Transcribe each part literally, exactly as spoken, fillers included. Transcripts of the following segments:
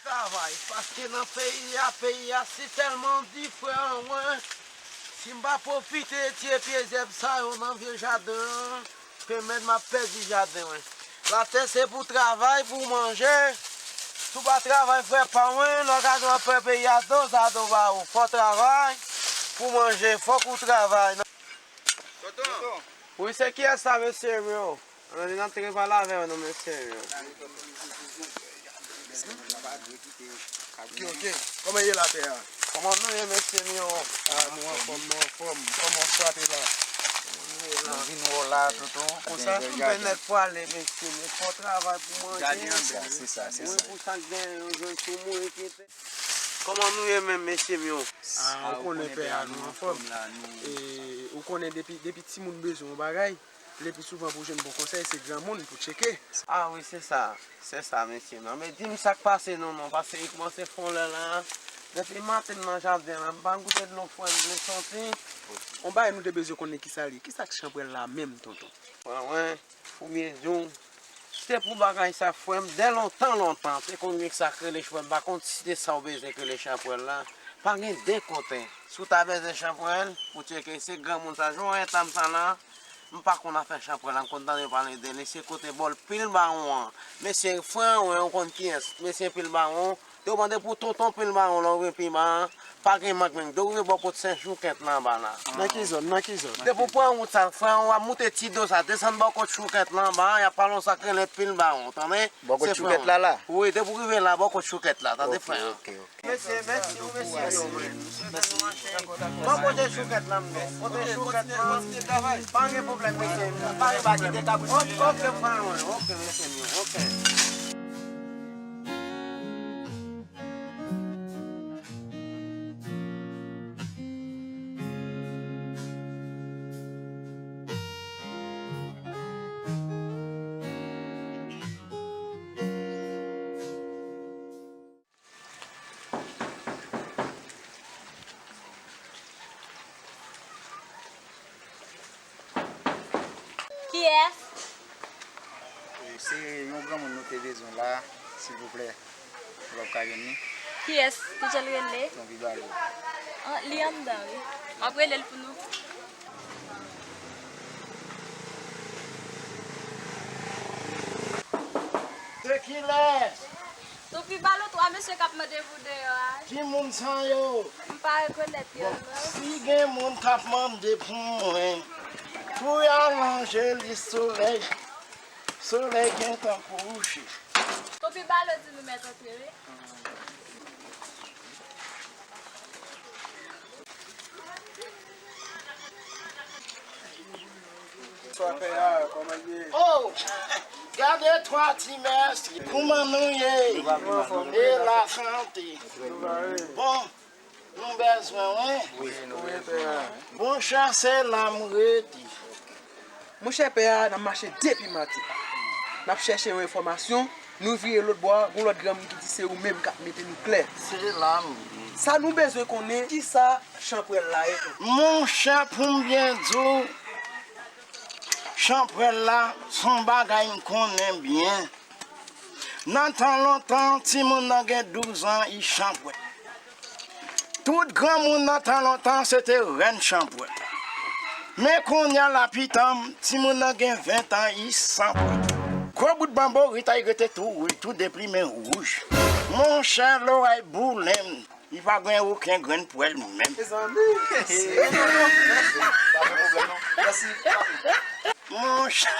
Travay, paske nan peyi a, peyi a si tèlman di, frè mwen, si m pa pwofite retire pye zèb sa yo nan vye jaden an, penmèt m ap pèdi jaden mwen. Latè se pou travay, pou manje. Si w pa travay, frè pa mwen, lè w gade w ap fè peyi a dozado ba ou. Fò w travay pou manje, fòk ou travay. Tonton. Wi, se kiyès sa, mesye m yo? Ann antre pale avè nou, mesye m yo. Ok, ok. Kòman ye latè a? Kòman nou ye, mesye m yo? Ah, nou anfòm, nou anfòm. Kòman w frape la? Nou vin wè w la, tonton. Konsa, m fè nèt pwale, mesye m yo. Fò w travay pou manje. Se sa, se sa. Mwen pou sa k genyen, yo jwenn sou mwen, enkyete. Kòman nou ye menm, mesye m yo? Ah, ou konnen pè a, nou anfòm. E, ou konnen depi, depi timoun bezwen yon bagay, le pli souvan pou jwenn bon konsèy, se granmoun pou tcheke. Ah wi, se sa. Se sa, mesye m yo. Men di m sa k pase non, non, paske li kòmanse fon lè la. Depi maten m nan jaden la, m pa goute dlo fre m vle soti. On bagay nou te bezwen konnen kisa l ye. Kisa k chanpwèl la menm, tonton? Mwen, mwen, pou byen di w, se pou bagay sa, frè m, dè lontan, lontan, te konn gen sa k rele chanpwèl. M pa konn si se sa w bezwen k rele chanpwèl la. Pa gen de kote. Si w ta bezwen chanpwèl, pou tcheke, se granmoun sa, Joen Tam sa la, m pa konn afè chanpwèl la, m konn tande yo pale de li, se kote bòl pil bawon an. Mesye, frè an, ou konn kiyès? Mesye pil bawon, te w mande pou tonton pil bawon, lè w vin pi ba a, pa gen mank menm, de w rive bò kot Sen Choukèt la anba la. Nan ki zòn? Nan ki zòn? Depi w pran wout sa, frè an, w ap moute Tido sa, desann bò kot Choukèt la anba a, y ap pale yon sa k rele pil bawon, tande? Bò kot Choukèt la la? Wi, depi w rive la, bò kot Choukèt la, tande, frè an? Ok, ok, ok. Mesye, mèsi, ou mèsi yo, mwen. Mèsi. Mwen pote choukèt la, mwen. Pote choukèt la. Pa gen pwoblèm, mesye. Pa gen bagay. Ok, ok, frè mwen. Ok, mesye mwen. Ok. Kiyès? E, se yon granmoun nou te bezwen la, silvouplè. Ou p ap ka jwenn li? Kiyès? Kijan l rele? Tonpi Balo. Ah, li anndan, wi. M ap rele l pou nou. De kilè? Tonpi Balo, twa mesye k ap mande pou deyò a. Ki moun sa yo? M pa rekonèt yo, non. Si gen moun k ap mande pou mwen, pou y alonje li, solèy, solèy gentan kouche. Tonpi Balo di nou mèt antre, wi. Bonswa, pè a, kòman l ye? Oh! Gade twa ti mèsi. Kouman nou ye? E lasante? Bon, nou bezwen, wi. Wi, nou bezwen. Monchè, se la m rete. Monchè, pè a, n ap mache depi maten. N ap chèche yon enfòmasyon, nou vire lòt bò a, gon lòt granmoun ki di se ou menm k ap mete nou klè. Se la m ye. Sa nou bezwen konnen, kisa chanpwèl la ye, tonton? Monchè, pou m byen di w, chanpwèl la, se yon bagay m konnen byen. Nan tan lontan, timoun nan gen douz an, li chanpwèl. Tout granmoun nan tan lontan, se te rèn chanpwèl. Men kounye a la, pitanm, timoun nan gen ven tan, li chanpwèl. Gwo bout banborit a, li rete tou wouj, tou deplimen wouj. Monchè, lorèy boulen m. Li pa gen okenn grenn pwèl menm. Mezanmi! Mèsi. Pa gen pwoblèm non. Mèsi, papi. Monchè.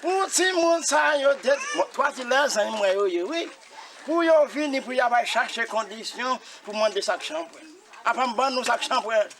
Pou timoun sa yo, de, bon, twa ti lèzanmi mwen yo ye, wi. Pou yo vini, pou y ap al chache kondisyon, pou mande sa k chanpwèl. Apa m ban nou sa k chanpwèl?